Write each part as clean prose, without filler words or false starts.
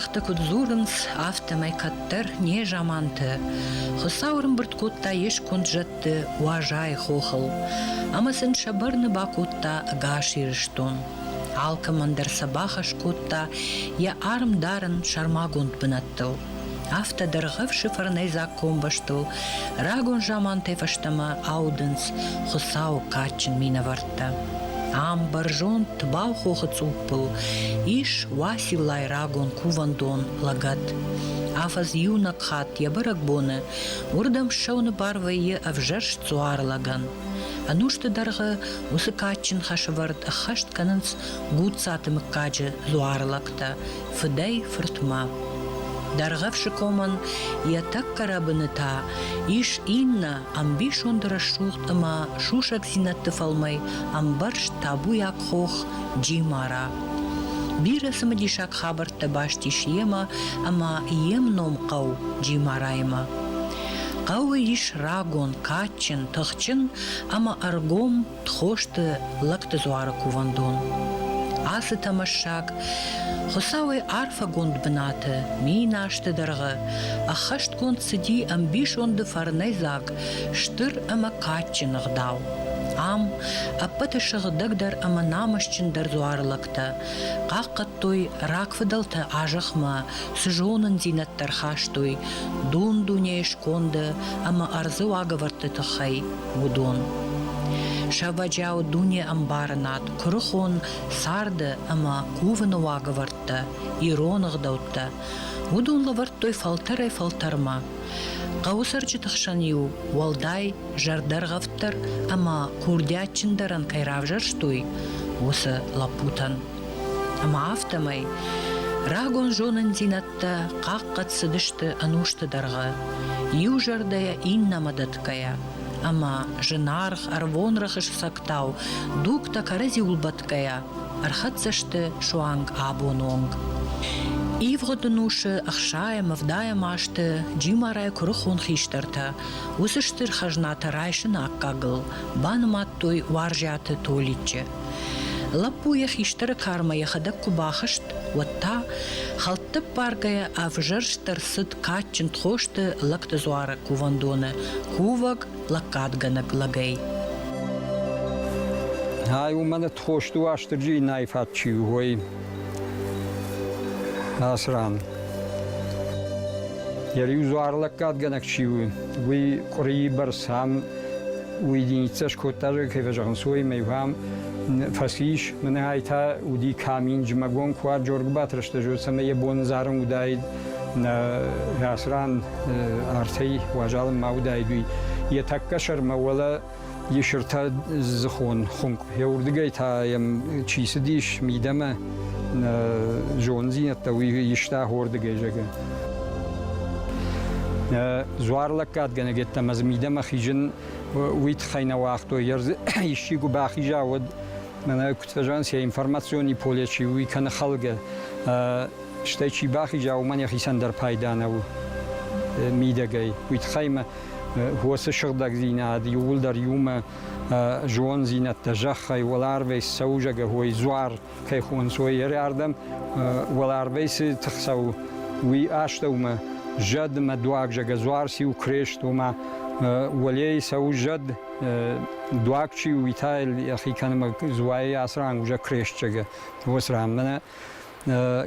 Таурӕгътӕ куыд дзурынц, афтӕмӕй кӕддӕр незаманты Хуыцау ӕрӕмбырд кодта йе сконд зӕдты Уазайы хохыл ӕмӕ сын сӕ бӕрны бакодта ӕгас Ирыстон. Алкӕмӕн дӕр сӕ бахӕс кодта йӕ арм дарын сӕрмагонд бынӕттыл. Афтӕ Дӕргъӕвсы фӕрнӕйдзаг комбӕстыл рагон замантӕй фӕстӕмӕ аудынц Хуыцауы кадджын минӕвӕрттӕ. Ам бӕрзонд Тбау хохы цъуппыл ис Уациллайы рагон кувӕндон лӕгӕт. Афӕдз иунӕг хатт йӕ бӕрӕгбоны уырдӕм ссӕуыны бар вӕййы ӕвзӕрст дзуарлӕгӕн. Ӕнусты дӕргъы уыцы кадджын хӕсӕвӕрд ӕххӕст кӕнынц Гуццаты мыггаджы дзуарлӕгтӕ фыдӕй-фыртмӕ. Дӕргъӕвсы комӕн йӕ тӕккӕ рӕбыны та ис иннӕ ӕмбисонды рӕсугъд ӕмӕ сусӕгдзинӕдты фӕлмӕй ӕмбӕрзт табуйаг хох Джимара. Бирӕ цымыдисаг хабӕрттӕ баст ис йемӕ ӕмӕ йе мном хъӕу Джимараимӕ. Хъӕуы ис рагон, кадджын, тыхджын ӕмӕ ӕргом Тхосты Лӕгты дзуары кувӕндон. Ацы тӕмӕссаг, Хуыцауӕй арфӕгонд бынаты миназты дӕргъы ӕххӕстгонд цыди ӕмбисонды фӕрнӕйдзаг стыр ӕмӕ кадджын ӕгъдау. Ам ӕппӕты сыгъдӕгдӕр ӕмӕ намысджындӕр дзуарылӕгтӕ хъахъхъӕдтой рагфыдӕлтӕ азӕхмӕ цы зонындзинӕдтӕ рхастой дун-дунейы сконды ӕмӕ ӕрдзы уагӕвӕрдты тыххӕй, уыдон. Сӕвӕджиау дунеӕмбарынад, куырыхон царды ӕмӕ кувыны уагӕвӕрдтӕ, ирон ӕгъдӕуттӕ, уыдон лӕвӕрдтой фӕлтӕрӕй-фӕлтӕрмӕ. Хъӕуы цӕрджыты хсӕн-иу уӕлдай зӕрдӕргъӕвддӕр ӕмӕ курдиатджындӕрӕн кӕй равзӕрстой, уыцы лӕппутӕн. Ӕмӕ афтӕмӕй рагон зонындзинӕдтӕ хъахъхъӕд цыдысты ӕнусты дӕргъы, иу зӕрдӕйӕ иннӕмӕ дӕтгӕйӕ, ӕмӕ зынаргъ ӕрвон рӕхысы цӕгтау дугтӕ кӕрӕдзиуыл бӕтгӕйӕ ӕрхӕццӕ сты суанг абоны онг. Ивгъуыд ӕнусы ӕхсайӕм, ӕвдайӕм азты Джимарайы куырыхон хистӕртӕ уыцы стыр хӕзнатӕ райсыны аккагыл банымадтой Уарзиаты Толиччы. Лӕппу йӕ хистӕры кармӕ йӕхӕдӕг куы бахызт, уӕд та, хӕлттӕ ппаргӕйӕ ӕвзӕрст ӕрцыд кадджын Тхосты Лӕгты дзуары кувӕндоны кувӕг лӕггадгӕнӕг лӕгӕй. Ай уымӕн Тхосты Уастырджийы найфат чи у, уый ацы ран. Йӕ риу дзуар лӕггадгӕнӕг чи у, уый къуырийы бӕрц ам уединицӕ скодта, кӕй фӕзӕгъынц, уый ӕмӕ ам фӕцис. Мӕнӕ ай та уыди камин, зымӕгон куы уа Джоргуыбаты рӕстӕджы, цӕмӕй йӕ бон зарын уыдаид ацы ран артӕй уазалын ма уыдаид, уый. Йӕ тӕккӕ сӕрмӕ уӕлӕ ис ӕртӕ дзыхон хуынкъ. Йӕ уырдыгӕй та йӕм чи цыдис мидӕмӕ, зондзинӕдтӕ уый иста хордыгӕй, зӕгъгӕ. Дзуар лӕггадгӕнӕг йеддӕмӕ дзы мидӕмӕ хизын уый тыххӕй нӕ уагътой. Исчи куы бахиза, уӕд мӕнӕ куыд фӕзӕгъынц, йӕ информационный поле чи у, уый кӕны хӕлгӕ. Стӕй чи бахиза, уымӕн йӕхицӕн дӕр пайда нӕу мидӕгӕй. Уый тыххӕй мӕ уыцы сыгъдӕгдзинад иууылдӕр иумӕ зондзинӕдтӕ зӕххӕй, уӕларвӕй цӕуы, зӕгъой, дзуар кӕй хонынц, уый ардӕм уӕларвӕй цы тых цӕуы, уый астӕумӕ зӕд ӕмӕ дуаг, зӕгъгӕ, дзуар циу крест, ома уӕлейы цӕуы зӕд, дуаг чи у, уый та йӕхи кӕны ӕмӕ дзуайы ацы ран уже крест, зӕгъгӕ, уыцы ран. Мӕнӕ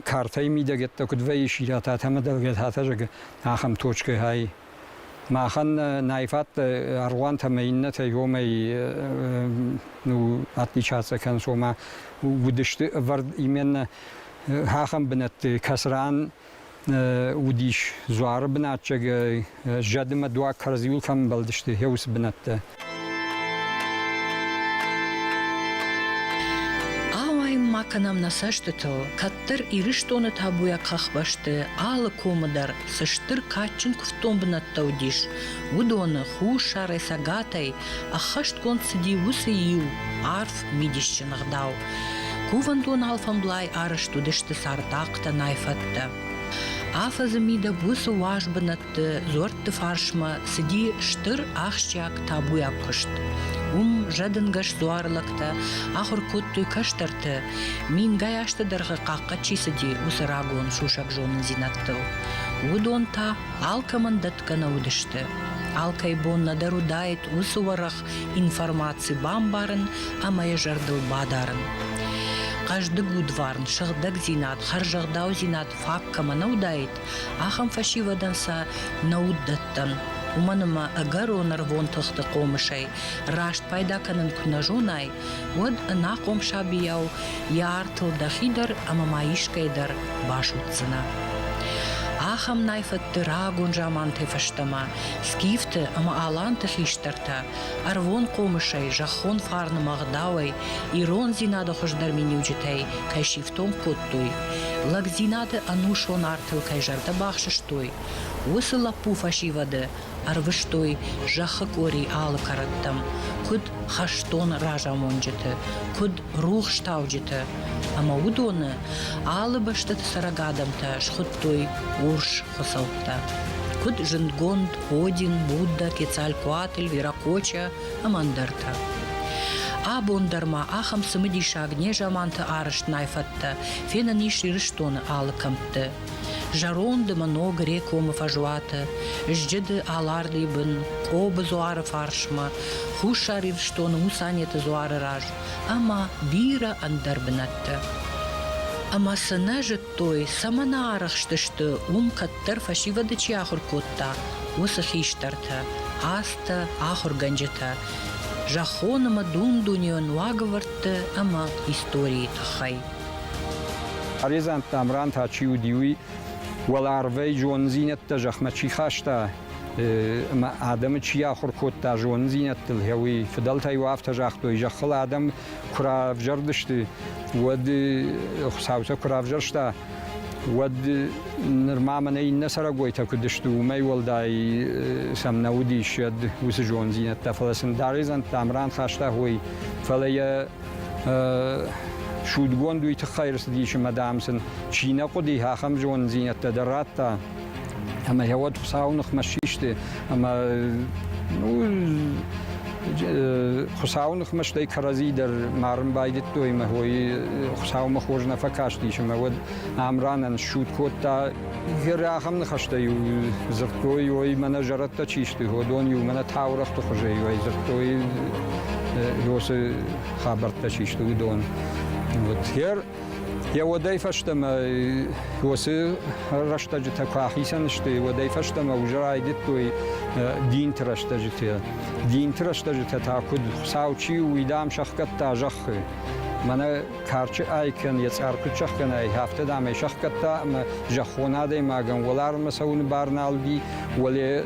картӕйы мидӕгӕттӕ куыд вӕййы сирӕтӕ ӕмӕ дӕлгӕтӕ, зӕгъгӕ, ахӕм точкӕ хай. Махӕн найфӕттӕ аргъуантӕ ӕмӕ иннӕтӕ уомӕй ну, отличаться кӕнынц, ома уыдысты ӕвӕрд именно ахӕм бынӕтты, кӕцыран уыдис дзуары бынатчег зӕд ӕмӕ дуаг кӕрӕдзиуыл кӕм ӕмбӕлдысты, уыцы бынӕттӕ. Ауайын ма кӕнӕм нӕ цӕстытыл, кӕддӕр Ирыстоны табуйаг хӕхбӕсты алы комы дӕр цы стыр кадджын куывддон бынӕттӕ уыдис, уыдоны хуссарӕй-цӕгатӕй ӕххӕстгонд цыди уыцы иу арф мидисджын ӕгъдау. Кувӕндон алфӕмблай арӕзт уыдысты цардахътӕ найфӕттӕ. Афӕдзы мидӕг уыцы уаз бынӕтты дзуӕртты фарсмӕ цыди стыр ахсджиаг табуйаг куыст. Уым зӕдынгӕс дзуарлӕгтӕ ахуыр кодтой кӕстӕрты, мингай азты дӕргъы хъахъхъӕд чи цыди, уыцы рагон сусӕг зонындзинӕдтыл. Уыдон та алкӕмӕн дӕтгӕ нӕ уыдысты. Алкӕй бон нӕдӕр уыдаид уыцы уӕрӕх информаци бамбарын ӕмӕ йӕ зӕрдыл бадарын. Хъӕздыг удварн, сыгъдӕгдзинад, хӕрзӕгъдаудзинад фаг кӕмӕ нӕ уыдаид, ахӕм фӕсивӕдӕн сӕ нӕ уд дӕттӕн, уымӕн ӕмӕ ӕгӕрон ӕрвон тыхты хъомысӕй раст пайда кӕнын куы нӕ зонай, уӕд ӕнахъом сабийау йӕ артыл дӕхи дӕр ӕмӕ ма искӕй дӕр басудздзынӕ. Ахӕм найфӕтты рагон замантӕй фӕстӕмӕ скифты ӕмӕ аланты хистӕртӕ ӕрвон хъомысӕй, зӕххон фарны ӕгъдауӕй, ирондзинады хуыздӕр миниуджытӕй кӕй сифтонг кодтой, лӕгдзинады ӕнусон артыл кӕй зӕрдӕ бахсыстой, уыцы лӕппу-фӕсивӕды ӕрвыстой зӕххы къори алы кӕрӕттӕм, куыд хӕстон разамонджыты, куыд рухстауджыты, ӕмӕ уыдоны алы бӕстӕты цӕрӕг адӕмтӕ схуыдтой урс хуыцӕуттӕ. Куыд зындгонд Один, Будда, Кецалькоатль, Виракоча ӕмӕ ӕндӕртӕ. Абон дӕр ма ахӕм цымыдисаг незаманты арӕзт найфӕттӕ фенӕн ис Ирыстоны алы кӕмтты. Зӕронд ӕмӕ ног Рекомы фӕзуаты, Зджыды Алардыйы бын, Къобы дзуары фарсмӕ, Хуссар Ирыстоны Мусанеты дзуары раз ӕмӕ бирӕ ӕндӕр бынӕтты. Ӕмӕ цы нӕ зыдтой, цӕмӕн арӕхстысты, уым кӕддӕр фӕсивӕды чи ахуыр кодта, уыцы хистӕртӕ, азтӕ, ахуыргӕнджытӕ, зӕххон ӕмӕ дун-дунеон уагӕвӕрдты ӕмӕ историйы тыххӕй. Арезант Амран та чи уыди, уый уӕларвӕй зондзинӕдтӕ зӕхмӕ чи хаста ӕмӕ адӕмы чи ахуыр кодта зондзинӕдтыл, уый фыдӕлтӕ-иу афтӕ загътой, зӕххыл адӕм куы равзӕрдысты, уӕд Хуыцау сӕ куы равзӕрста, уӕд нырма мӕнӕ иннӕ цӕрӕгойтӕ куыд сты, уымӕй уӕлдай сӕм нӕ уыдис уыцы зондзинӕдтӕ, фӕлӕ сын Даредзантты Амран хаста хой, фӕлӕ йӕ судгонд уый тыххӕй ӕрцыдис ӕмӕ, дам, сын чи нӕ хъуыди, ахӕм зондзинӕдтӕ дӕр радта. Ӕмӕ йӕ уӕд Хуыцауы ныхмӕ систы ӕмӕ ну, Хуыцауы ныхмӕ стӕй кӕрӕдзи дӕр марын байдыдтой ӕмӕ Хуыцаумӕ хорз нӕ фӕкастис ӕмӕ уӕд Амранӕн ссуд кодта. Гъер ахӕм ныхӕстӕ-иу дзырдтой, ой, мӕнӕ зӕрӕдтӕ чи сты, уыдон-иу мӕнӕ таурӕгъты хуызӕй дзырдтой, уыцы хабӕрттӕ чи сты, уыдон. Вот гъер йӕ уӕдӕй фӕстӕмӕ уыцы рӕстӕджытӕ куы ахицӕн сты, уӕдӕй фӕстӕмӕ уже райдыдтой динты рӕстӕджытӕ. Динты рӕстӕджытӕ та куыд Хуыцау чи у, уый, дам, сӕхгӕдта зӕххы. Мӕнӕ карчы айкӕн йӕ цъар куыд сӕхгӕнай, афтӕ, дам, ӕй сӕхгӕдта ӕмӕ зӕххон адӕймагӕн уӕларвмӕ цӕуыны бар нал уыди, уӕле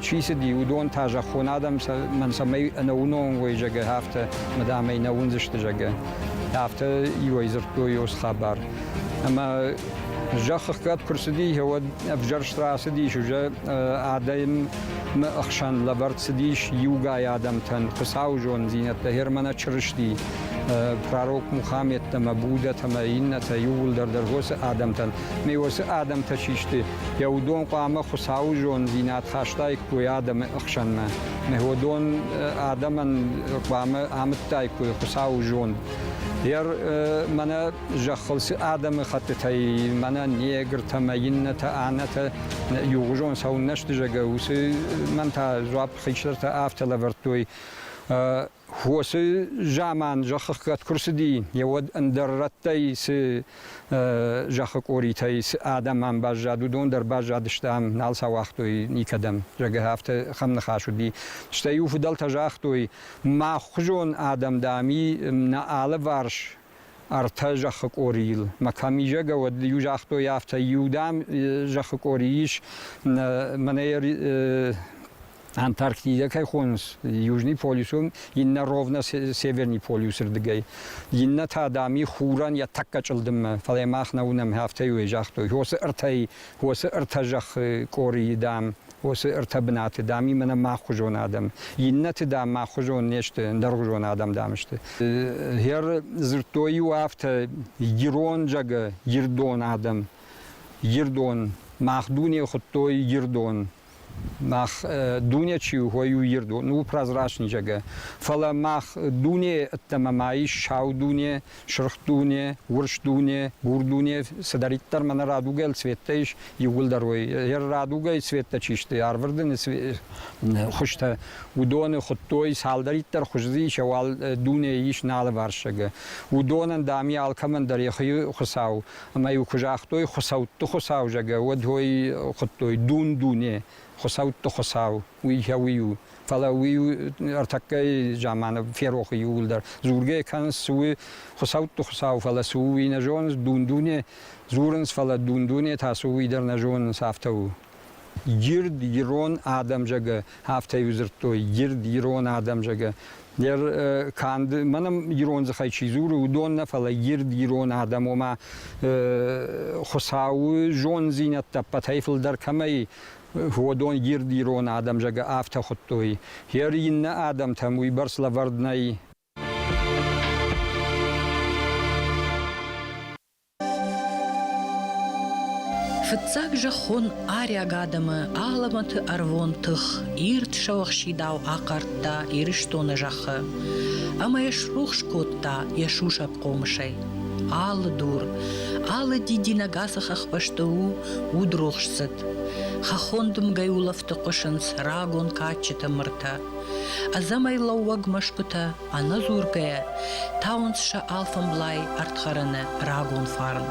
чи цыди, уыдон та зӕххон адӕм мӕн цӕмӕй ӕнӕуынон уой, зӕгъгӕ, афтӕ, ӕмӕ, дам, ӕй нӕ уындзысты, зӕгъгӕ. Афтӕ иуӕй дзырдтой уыцы хабар. Ӕмӕ зӕхх ӕхгӕд куы рцыди, уӕд ӕвзӕрст рацыдис, уже адӕмы ӕхсӕн лӕвӕрд цыдис иугай адӕмтӕн Хуыцауы зонддзинӕдтӕ, Германа Чырысти, пророк Мухаммед ӕмӕ Буддӕтӕ ӕмӕ иннӕтӕ иууылдӕр дӕр уыцы адӕмтӕн. Ме уыцы адӕмтӕ чи сты, йӕ уыдон хъуамӕ Хуыцауы зонддзинад хастаиккой адӕмы ӕхсӕнмӕ. Уыдон адӕмӕн хъуамӕ амыдтаиккой Хуыцауы зонд. Йӕ мӕнӕ зӕххыл цы адӕмы хӕттытӕй мӕнӕ негртӕ ӕмӕ иннӕтӕ, аннӕтӕ иугъуызон цӕуыннӕ сты, зӕгъгӕ, уыцы мӕн та дзуапп хистӕртӕ афтӕ лӕвӕрдтой. Хосы заман зӕххыхгӕд куы рцыди, уӕд ӕндӕр рӕттӕй цы зӕххы къоритӕй цы адӕм ам баззад, уыдон дӕр баззадысты ам, нал сӕ уагътой никӕдӕм, зӕгъгӕ, афтӕ ахӕм ныхас уыди. Стӕй-иу фыдӕлтӕ загътой, маххуызон адӕм, дам, и нӕ алыварс ӕртӕ зӕххы къорийыл. Мӕ кӕм и, зӕгъгӕ, уӕд иу загътой афтӕ, иу, дам, зӕххы къори ис, мӕнӕ Антарктидӕ кӕй хонынц, Южный полюс уым, иннӕ ровно Северный полюсы рдыгӕй. Иннӕ та, дам, и хурӕн йӕ тӕккӕ чъылдыммӕ, фӕлӕ мах нӕ уынӕм, афтӕ-иу ӕй загътой. Уыцы ӕртӕ, уыцы ӕртӕ зӕххы къорийы, дам, уыцы ӕртӕ бынаты, дам, и мӕнӕ маххуызон адӕм. Иннӕты, дам, маххуызон не сты, ӕндӕргъуызон адӕм, дам, сты. Гъер дзырдтой-иу афтӕ, ирон, зӕгъгӕ, ирдон адӕм. Ирдон, мах дуне хуыдтой Ирдон. Мах дуне чи у, уый у ирд у, ну прозрачный зӕгъгӕ. Фӕлӕ мах дуне ӕддӕмӕ ма ис сау дуне, сырх дуне, урс дуне, бур дуне, цыдӕриддӕр мӕнӕ радугӕйыл цветтӕ ис, иууылдӕр уый. Йӕ радугӕйы цветтӕ чи сты, арвырдыны хуызтӕ, уыдоны хуыдтой, цалдӕриддӕр хуыз дзы ис, уал дунейы ис нӕ алыварсӕгы. Уыдонӕн, дам, алкӕмӕн дӕр йӕхи хуыцау. Ӕмӕ-иу куы загътой хуыцӕутты хуыцау, зӕгъгӕ, уӕд уый хуыдтой дун-дуне, хуыцӕутты хуыцау, уый уый у. Фӕлӕ уый ӕртӕккӕйы заманы ферох иууылдӕр. Дзургӕ кӕнынц, цы у хуыцӕутты хуыцау, фӕлӕ цы у, уый нӕ зонынц, дун-дуне дзурынц, фӕлӕ дун-дуне та цы у, уый дӕр нӕ зонынц, афтӕ у. Ирд ирон адӕм, зӕгъгӕ, афтӕ-иу дзырдтой, ирд ирон адӕм, зӕгъгӕ. Йӕ канд мӕнӕ ирон дзыхӕй чи дзуры, уыдон нӕ, фӕлӕ ирд ирон адӕм, ома Хуыцауы зондзинӕдтӕ ӕппӕтӕй фылдӕр кӕмӕй уыдон ирд ирон адӕм, зӕгъгӕ, афтӕ хуыдтой. Йер иннӕ адӕмтӕм уыйбӕрц лӕвӕрд нӕй. Фыццаг зӕххон ариаг адӕмы алӕмӕты ӕрвон тых ирд сӕуӕхсидау ахъардта Ирыстоны зӕххы ӕмӕ йӕ срухс кодта йӕ сусӕг хъомысӕй. Алы дур, алы дидинӕг ацы хӕхбӕсты у удрухсдзыд. Хӕххон дымгӕйы улӕфты хъуысынц рагон кадджыты мыртӕ. Ӕдзӕмӕй лӕууӕг мӕсгуытӕ ӕнӕдзургӕйӕ тауынц сӕ алфӕмблай ӕрдхӕрӕны рагон фарн.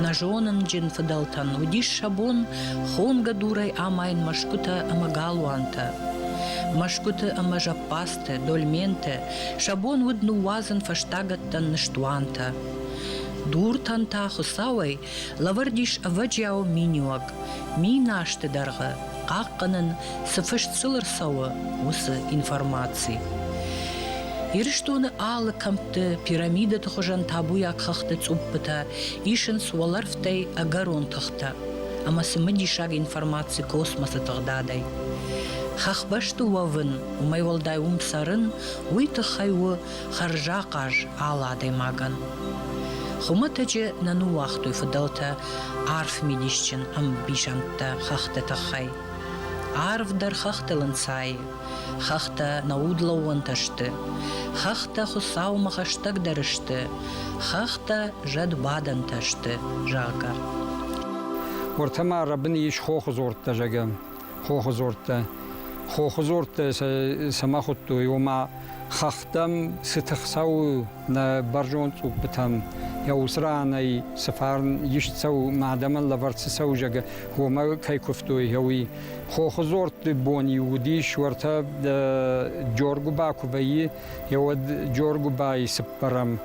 Нӕ зонынджын фыдӕлтӕн уыдис сӕ бон хонгӕ дурӕй амайын мӕсгуытӕ ӕмӕ галуантӕ. Мӕсгуыты ӕмӕ зӕппадзты, дольменты сӕ бон уыд ныууадзын фӕстагӕттӕн ныстуантӕ. Дуртӕн та Хуыцауӕй лӕвӕрд ис ӕвӕджиауы миниуӕг, миназты дӕргъы хъахъхъӕнын цы фыст сыл ӕрцӕуы, уыцы информаци. Ирыстоны алы кӕмтты пирамидӕты хуызӕн табуйаг хӕхты цъуппытӕ исынц уӕлӕрвтӕй ӕгӕрон тыхтӕ ӕмӕ цымыдисаг информаци космосы тыгъдадӕй. Хӕхбӕсты уӕвын, уымӕй уӕлдай уым цӕрын, уый тыххӕй у хӕрзахъаз алы адӕймагӕн. Хуымӕтӕджы нӕ ныууагътой фыдӕлтӕ арф мидисджын ӕмбисӕндтӕ хӕхты тыххӕй. Арв дӕр хӕхтыл ӕнцайы, хӕхтӕ нӕ удлӕууӕнтӕ сты, хӕхтӕ Хуыцаумӕ хӕстӕгдӕр сты, хӕхтӕ зӕдбадӕнтӕ сты, зӕгъгӕ. Уӕртӕ ма рӕбыны ис хохы дзорттӕ, зӕгъӕм, хохы дзорттӕ. Хохы дзорттӕ цӕмӕ хуыдтой, ома хӕхтӕм цы тых цӕуы нӕ бӕрзонд цъуппытӕм, йӕ уыцы ранӕй цы фарн ист цӕуы, мӕ адӕмӕн лӕвӕрд цы цӕуы, зӕгъгӕ, уымӕ кӕй куывтой, уый. Хохы дзортты бон-иу уыдис уӕртӕ Джоргуыба куы вӕййы, уӕд Джоргуыбайы цыппӕрӕм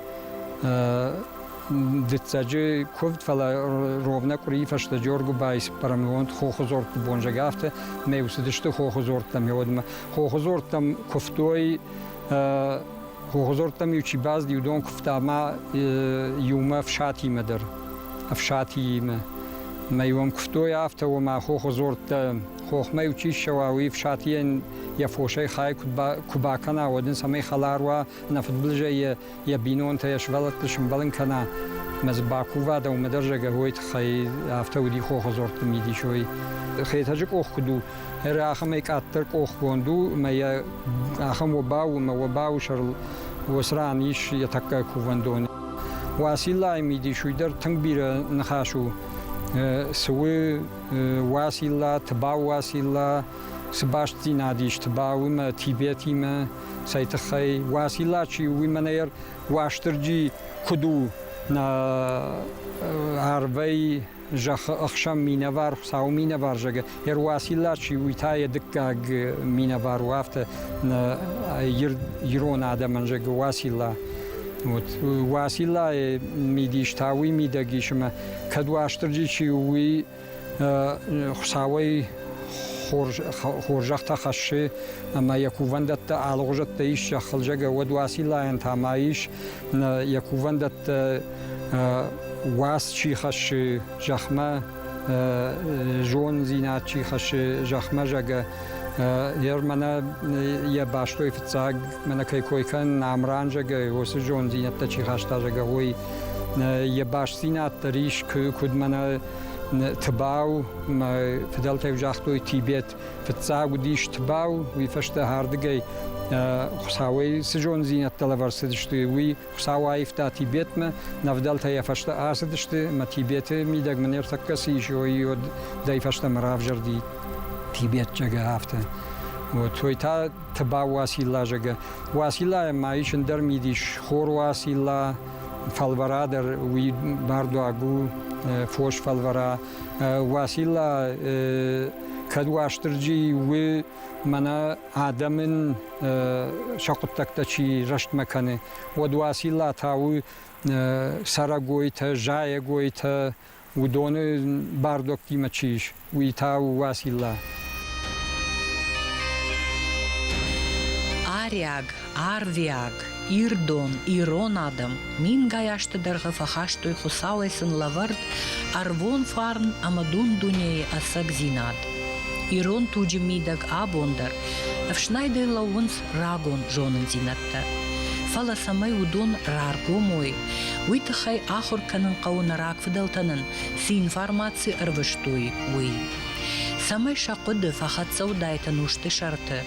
дыццӕджы куывд, фӕлӕ ровнӕ къуырийы фӕстӕ Джоргуыбайы цыппӕрӕмгонд хохы дзортты бон, зӕгъгӕ, афтӕ нӕ цыдысты хохы дзорттӕм, уӕдмӕ. Хохы дзорттӕм куывтой, хохы дзорттӕм-иу чи бацыди, уыдон куывта ма иумӕ Ӕфсатимӕ дӕр, Ӕфсатиимӕ. Мӕ-иу ӕм куывтой афтӕ, ома хохы дзорттӕ, хохмӕ-иу чи ссӕуа, уый Ӕфсатийӕн йӕ фосӕй хай куы бакӕна, уӕд ын цӕмӕй хӕлар уа, ӕнӕфыдбылызӕй йӕ йӕ бинонтӕ, йӕ сывӕллӕтты сымбӕлын кӕна, мӕ дзы бакува дӕумӕ дӕр, зӕгъгӕ, уой тыххӕй афтӕ уыди хохы дзордты мидис, уой. Хетӕджы къох куыд у, ахӕмӕй къаддӕр къохгонд у, ӕмӕ йӕ ахӕм обау ӕмӕ обауы сӕрыл уыцы ран ис йӕ тӕккӕ кувӕндон. Уациллайы мидис уый дӕр тынг бирӕ ныхас у. Цы у Уацилла, Тыбау Уацилла, цы бастдзинад ис Тыбауимӕ, Тибетимӕ, цӕй тыххӕй Уацилла чи у, уый мӕнӕ Уастырджи куыд у нӕ арвӕй зӕххы ӕхсӕн минӕвар, Хуыцауы минӕвар, зӕгъы, йӕ Уацилла чи у, уый та йӕ дыккаг минӕвар у, афтӕ нӕ ирон адӕмӕн, зӕгъы, Уацилла. Вот Уациллайы мидис та уый мидӕг ис, ӕмӕ кӕд Уастырджи чи у, уый Хуыцауӕй хорзӕхтӕ хӕссы ӕмӕ йӕ кувӕндӕттӕ алыгъуызӕттӕ ис зӕххыл, зӕгъгӕ, уӕд Уациллайӕн та ма ис йӕ кувӕндӕттӕ уац чи хӕссы зӕхмӕ, зондзинад чи хӕссы зӕхмӕ, зӕгъгӕ, йӕ мӕнӕ йӕ бастой фыццаг, мӕнӕ кӕй кой кӕнын, Амран, зӕгъгӕ, уыцы зондзинӕдтӕ чи хаста, зӕгъгӕ, уый йӕ бастдзинад дӕр ис, куыд мӕнӕ. Тыбау, мӕ фыдӕлтӕ загътой Тибет. Фыццаг уыдис Тыбау, уый фӕстӕ ардыгӕй Хуыцауӕй цы зондзинӕдтӕ лӕвӕрд цыдысты, уый Хуыцау аивта Тибетмӕ, нӕ фыдӕлтӕ йӕ фӕстӕ ацыдысты, ӕмӕ Тибеты мидӕг мын ӕртӕккӕ цы ис, уый уӕдӕй фӕстӕмӕ равзӕрди Тибет, зӕгъгӕ, афтӕ. Вот, уый та Тыбау Уацилла, зӕгъгӕ. Уациллайӕн ма ис ӕндӕр мидис, хор Уацилла, фӕлвӕра дӕр уый бардуаг у, фос фӕлвӕра. Уацилла кӕд Уастырджи у, мӕнӕ адӕмӕн сӕ хъуыддӕгтӕ чи рӕстмӕ кӕны, уӕд Уацилла та у цӕрӕгойтӕ, зайӕгойтӕ, уыдоны бардуӕгтимӕ чи ис, уый та у Уацилла. Ариаг, арвиаг, ирдон, ирон адӕм мингай азты дӕргъы фӕхастой Хуыцауӕй сын лӕвӕрд ӕрвон фарн ӕмӕ дун-дунейы ӕцӕгдзинад. Ирон туджы мидӕг абон дӕр ӕфснайдӕй лӕууынц рагон зонындзинӕдтӕ. Фӕлӕ цӕмӕй уыдон раргом уой, уый тыххӕй ахуыр кӕнын хъӕуы нӕ рагфыдӕлтӕ нын цы информаци ӕрвыстой, уый. Цӕмӕй сӕ хъуыды фӕхӕццӕ уыдаид ӕнусты сӕрты,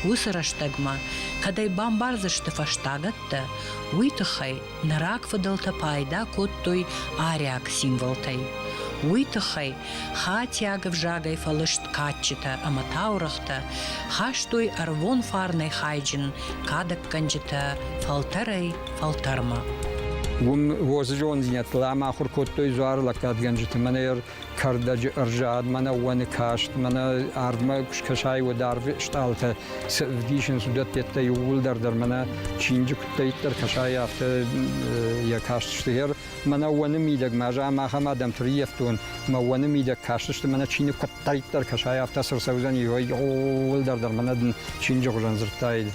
уыцы рӕстӕгмӕ, кӕд ӕй бамбардзысты фӕстагӕттӕ, уый тыххӕй нӕ рагфыдӕлтӕ пайда кодтой ариаг символтӕй. Уый тыххӕй хатиаг ӕвзагӕй фӕлыст кадджытӕ ӕмӕ таурӕгътӕ хастой ӕрвон фарнӕй хайджын кадӕггӕнджытӕ фӕлтӕрӕй-фӕлтӕрмӕ. Уым возы зондзинӕдтыл ам ахуыр кодтой дзуары лӕггадгӕнджыты. Мӕнӕ кӕрдӕджы ӕрзад, мӕнӕ уӕны каст, мӕнӕ арвмӕ куы скӕсай, уӕд арвы стъалытӕ цы ӕвдисынц, уыдӕттӕ иууылдӕр дӕр мӕнӕ чинджы куыддӕриддӕр кӕсай, афтӕ йӕ кастысты. Гъер мӕнӕ уӕны мидӕг ма зӕгъӕм, ахӕм адӕмты рыййӕфтон, мӕ уӕны мидӕг кастысты, мӕнӕ чиныг куыддӕриддӕр кӕсай, афтӕ цы рцӕудзӕни, иууылдӕр дӕр мӕнӕ дын чинджы хуызӕн дзырдтаид.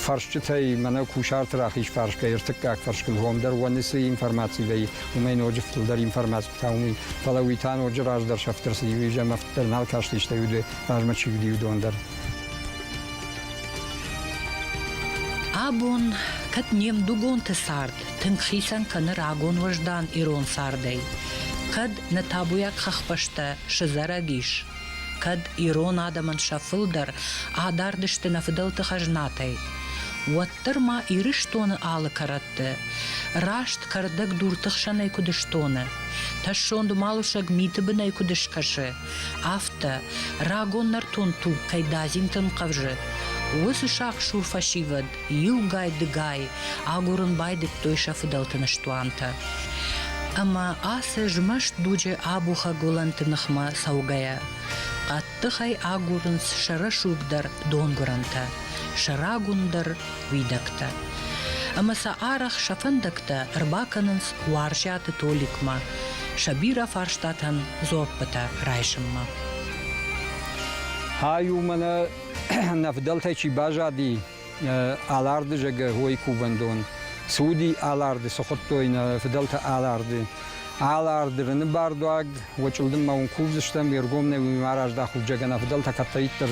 Фӕрсчытӕй мӕнӕ кусарты рахиз фарсгӕй ӕртыккаг фӕрскыл хом дӕр уӕны цы информаци вӕййы, уымӕй ноджы фылдӕр информаци та уым, фӕлӕ уый та ноджы раздӕр сӕфт ӕрцыди, уый ӕмӕ фыддӕр нал кастис, стӕй уыд размӕ чи уыди, уыдон дӕр. Абон, кӕд не мдугонты цард тынг хицӕн кӕны рагон уӕздан ирон цардӕй, кӕд нӕ табуйаг хӕхбӕстӕ сыдзӕрӕг ис, кӕд ирон адӕмӕн сӕ фылдӕр адард сты нӕ фыдӕлты хӕзнатӕй, уӕддӕр ма Ирыстоны алы кӕрӕтты раст кӕрдӕг дурты хсӕнӕй куыд стоны, тӕссонд малусӕг миты бынӕй куыд скӕсы, афтӕ рагон нӕртон туг кӕй дадзинты нхъӕвзы, уыцы сагсур фӕсивӕд иугай-дыгай агурын байдыдтой сӕ фыдӕлты ныстуантӕ. Ӕмӕ ацы змӕст дуджы абухӕг уылӕнты ныхмӕ цӕугӕйӕ, хъӕддыхӕй агурынц сӕ рӕсугдӕр донгуырӕнтӕ, сӕ рагондӕр уидӕгтӕ. Ӕмӕ сӕ арӕх сӕ фӕндӕгтӕ ӕрбакӕнынц Уарзиаты Толикмӕ, сӕ бирӕ фарстатӕн дзуӕппытӕ райсынмӕ. Ай у мӕнӕ нӕ фыдӕлтӕй чи баззади, Аларды зӕгъгӕ, уой кувӕндон. Цы уыди Аларды, цы хуыдтой нӕ фыдӕлтӕ Аларды? Аларды рыны бардуаг, уӕ чъылдыммӕ уын кувдзыстӕм, уе ргом нӕ уый ма раздахут, зӕгъгӕ, нӕ фыдӕлтӕ кӕддӕриддӕр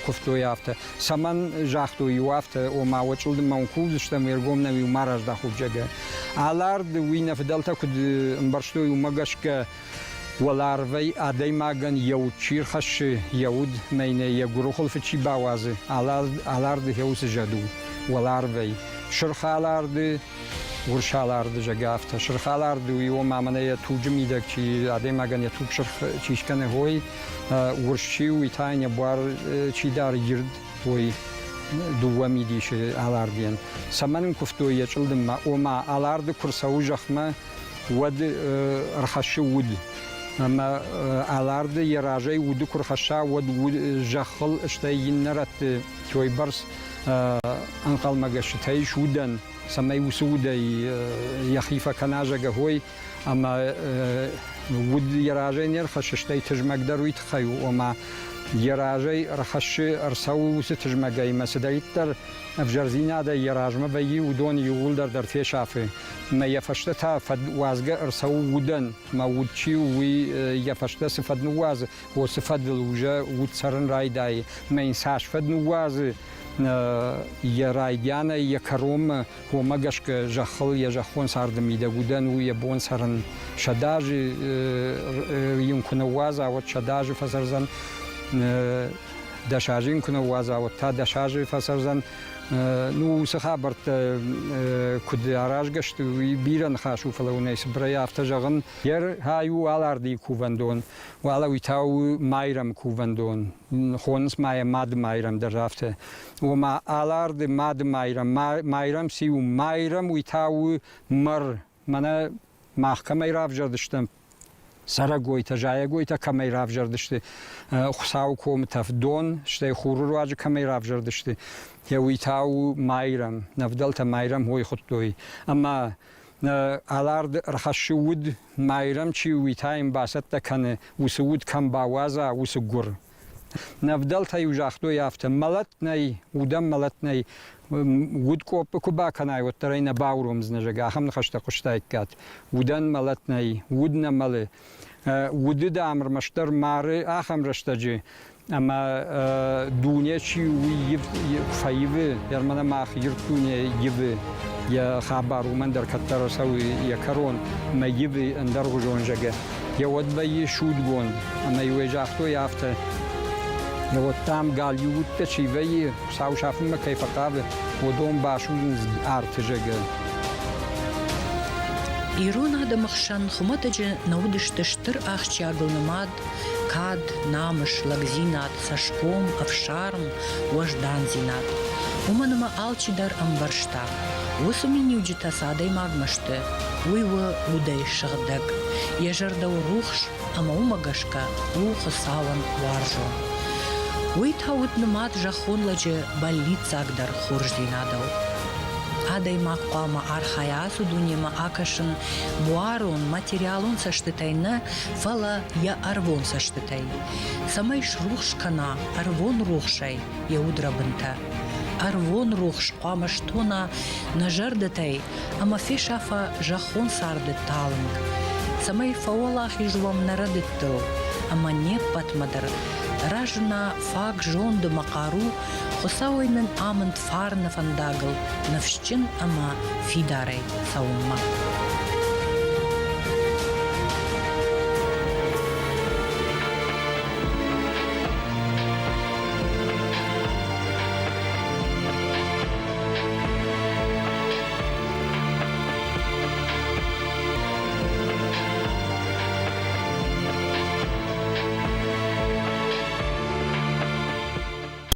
куывтой афтӕ. Цӕмӕн загътой иу афтӕ, ома уӕ чъылдыммӕ уын кувдзыстӕм, уе ргом нӕ уый ма раздахут, зӕгъгӕ. Аларды уый нӕ фыдӕлтӕ куыд ӕмбӕрстой, уымӕ гӕсгӕ Уӕларвӕй адӕймагӕн йӕ уд чи рхӕссы, йӕ уд мӕнӕ йӕ гуырыхуылфы чи бауадзы, аларды уыцы зӕд у уӕларвӕй. Сырх аларды, урс аларды, зӕгъгӕ, афтӕ. Сырх аларды уый ома мӕнӕ йӕ туджы мидӕг чи адӕймагӕн йӕ туг сырх чи скӕны, уой, урс чи у, уый та йын йӕ буар чи дары ирд, уой дыууӕ мидисы алардыйӕн. Цӕмӕн ын куывтой йӕ чъылдыммӕ? Ома аларды куы рцӕуы зӕхмӕ, уӕд ӕрхӕссы уд. Ӕмӕ Аларды йӕ разӕй уды куы рхӕсса, уӕд зӕххыл, стӕй иннӕ рӕтты уыйбӕрц ӕнхъӕлмӕгӕсджытӕ ис удӕн, цӕмӕй уыцы удӕй йӕхи фӕкӕна зӕгӕгой ӕмӕ уд йӕ разӕй не рхӕссы, стӕй тызмӕг дӕр уый тыххӕй у, ома йӕ разӕй ӕрхӕссы, ӕрцӕуы уыцы тызмӕгӕй ӕмӕ цыдӕриддӕр ӕвзӕрдзинадӕй йӕ размӕ вӕййы, уыдон иууылдӕр дӕр фесафы. Мӕ йӕ фӕстӕ та фӕд уадзгӕ ӕрцӕуы удӕн, мӕ уд чи у, уый йӕ фӕстӕ цы фӕд ныууадзы, уыцы фӕдыл уже уд цӕрын райдайы. Мӕ йын цас фӕд ныууадзы, Йӕ райдианӕй йӕ кӕронмӕ уымӕ гӕсгӕ зӕххыл йӕ зӕххон царды мидӕг удӕн у йӕ бон цӕрын. 100 азы йын куы ныууадза, уӕд 100 азы фӕцӕрдзӕн. 10 азы йын куы ныууадза, уӕд та 10 азы фӕцӕрдзӕн. Ну, уыцы хабӕрттӕ куыд аразгӕ сты, уый бирӕ ныхас у, фӕлӕ уын ӕй цыбырӕй афтӕ зӕгъын. Йӕ хай у Алардыйы кувӕндон, уӕлӕ уый та у Майрӕмы кувӕндон. Хонынц ма йӕ Мады Майрӕм дӕр афтӕ. Ома Аларды Мады Майрӕм, Майрӕм циу? Майрӕм уый та у мӕр. Мӕнӕ мах кӕмӕй равзӕрдыстӕм, цӕрӕгойтӕ, зайӕгойтӕ кӕмӕй равзӕрдысты, Хуыцауы комы тӕф дон, стӕй хуры руаджы кӕмӕй равзӕрдысты, уый та у Майрӕм. Нӕ фыдӕлтӕ Майрӕм хой хуыдтой. Ӕмӕ Аларды ӕрхӕссы уд, Майрӕм чи у, уый та йын бацӕттӕ кӕны, уыцы уд кӕм бауадза, уыцы гуыр. Нӕ фыдӕлтӕ-иу загътой афтӕ, мӕлӕт нӕй, удӕн мӕлӕт нӕй, уд къоппы куы бакӕнай, уӕддӕр ӕй нӕ бауромдзынӕ, зӕгъгӕ, ахӕм ныхӕстӕ хъуыстаиккат. Удӕн мӕлӕт нӕй, уд нӕ мӕлы. Уды, дам, ӕрмӕстдӕр мары ахӕм рӕстӕджы, ӕмӕ дуне чи у, уый фӕивы, ӕрмӕн мах ирд дуне ивы йӕ хабар уымӕн дӕр кӕддӕр ӕрцӕуы йӕ кӕрон ӕмӕ ивы ӕндӕргъуызон зӕгъгӕ. Йӕ уӕд вӕййы судгонд, ӕмӕ-иу ӕй загътой афтӕ, уӕд, дам, галиу удтӕ чи вӕййы, Хуыцау сафынмӕ кӕй фӕхъавы, уыдон басудзынц арты, зӕгъгӕ. Ирон адӕмы хсӕн хуымӕтӕджы нӕ уыдысты стыр ахсджиагыл нымад кад, намыс, лӕгдзинад, цӕсгом, ӕфсарм, уӕздандзинад. Уымӕн ӕмӕ алчидӕр ӕмбӕрста, уыцы миниуджытӕ цы адӕймагмӕ сты, уый у удӕй сыгъдӕг, йӕ зӕрдӕ у рухс ӕмӕ уымӕ гӕсгӕ у Хуыцауӕн уарзон. Уый та уыд нымад зӕххон лӕджы бӕллиццагдӕр хорздзинадыл. Адӕймаг хъуамӕ архайа ацы дунемӕ акӕсын буарон, материалон цӕстытӕй нӕ, фӕлӕ йӕ ӕрвон цӕстытӕй, цӕмӕй срухс кӕна ӕрвон рухсӕй йӕ удрӕбынтӕ. Ӕрвон рухс хъуамӕ стона нӕ зӕрдӕтӕй ӕмӕ фесафа зӕххон царды талынг, цӕмӕй фӕуӕлахиз уӕм нӕ рӕдыдтыл ӕмӕ не ппӕтмӕ дӕр разына фаг зонд ӕмӕ хъару, Хуыцауӕй нын амынд фарны фӕндагыл ныфсджын ӕмӕ фидарӕй цӕуынмӕ.